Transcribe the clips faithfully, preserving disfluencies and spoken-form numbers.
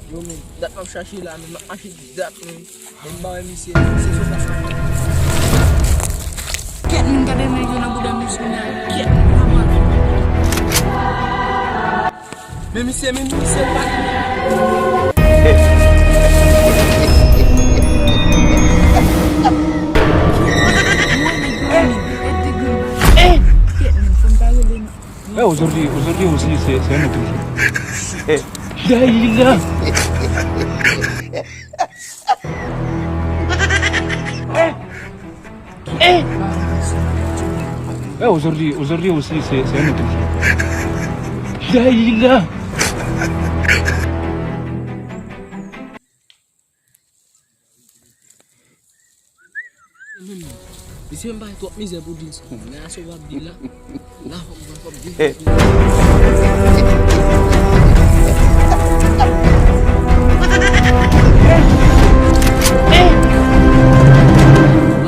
Yo, men, dat m ap chache la, men, m ap mache dat, men. Men m ba misye, misye sou plas la. Kèt, moun gade nèg yo nan bouda misye, men kèt, moun. Men misye, men misye, pa. Mwen, nèg yo, men, e de grenn. Kèt, men, fò m ta rele, non. Eh, aujourd'hui, aujourd'hui aussi, c'est, c'est un autre jour. Eh, Dalila. Eh, eh. Eh, aujourd'hui, aujourd'hui aussi, c'est, c'est un autre jour. Dalila. Misye, m bay twòp mizè pou di l sa. Men ase w ap di l la. La, fò m, fò m di l.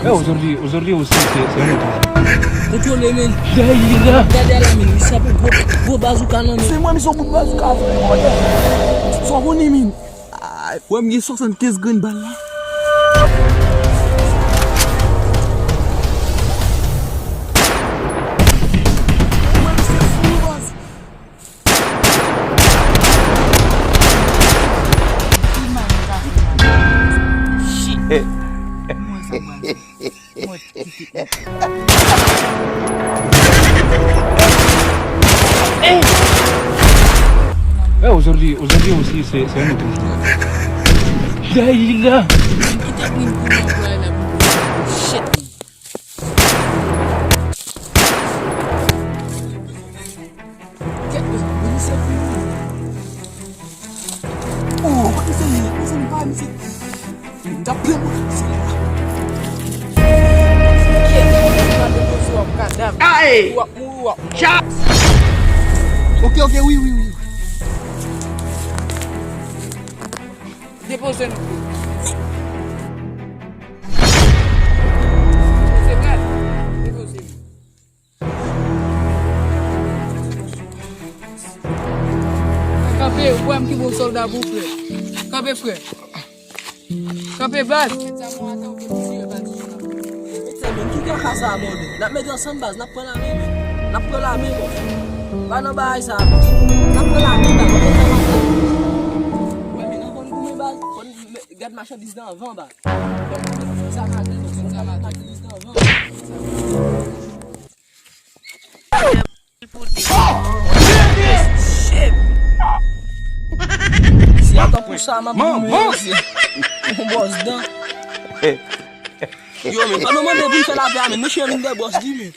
Eh, aujourd'hui, aujourd'hui aussi, c'est, c'est un autre jour. Kontwole, men. Gade la, men. Misye ap gwo, gwo bazouka nan men. Se mwen, misye, yon bout bazouka, frè. Sa w konnen, men. Ay, wè m gen swasannkenz grenn bal la. Wè misye fou, baz. Shit. Mwen sa pral fè. Eh, aujourd'hui, aujourd'hui aussi, c'est, c'est un autre jour. Dalila. Kite Queen pou mwen, pou la, pou shit. Kèt, men, men misye fini. Oh, kote misye ye? Mezanmi, pa misye. M t ap plen mwen misye la. Kèt, mwen pa depoze w ap kadav. Ay! W ap mouri, w ap mouri. Cha! Ok, ok, wi, wi, wi. Depoze nou. Depoze, baz. Depoze. Kanpe, ou kwè m ki bon sòlda pou frè. Kanpe, frè. Kanpe, baz. Ki kaka sa, bòdè? N ap mete ansanm, baz. N ap pran lame, men. N ap pran lame, bòs. Pa nan bagay sa, bòs. N ap pran lame, baz. Wè, men nan fò n goumen, baz. Fò n gad machandiz nan anvan, baz. Fò n goumen, fò n sa maten, bòs. Fò n gad machandiz nan anvan, baz. Si a tankou sa, m ap goumen, mesye. Yon bòs dan. Yo, men, pa nou mande pou n fè lapè a, men. Mesye, vin de bòs di, men.